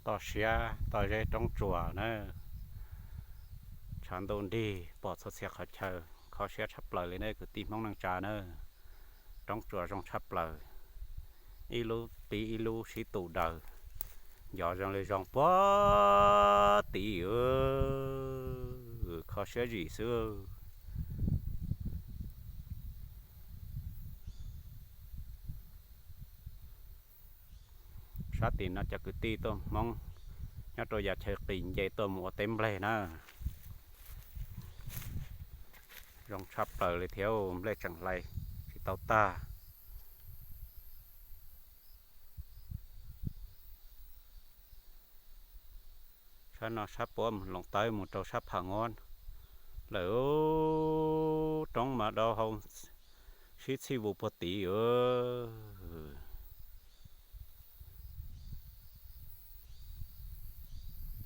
Toj siab toj zeb roob tsuas na, tshav ntuj nrig pom txhua txhia qhov chaw, kho siab tshaj plaws li na kwv tij Hmoob neej tsa na. Roob tsuas zoo tshaj plaws, ib lub pib ib lub sib tu daws, nco zoo li zoo puag tid, kho siab zim xwb. Sab tim no cov kwv tij tuaj Hmoob nyob rau yav chaw qis nce tuaj mus ua teb nplej na. Zoo tshaj plaws li thiab, nplej tseem hlais tsis tau tag. Sab no sab puab mus Loos Tawb mus rau sab Pham Nguab lawm, roob mas dau hau sib txhij vus puag tid os.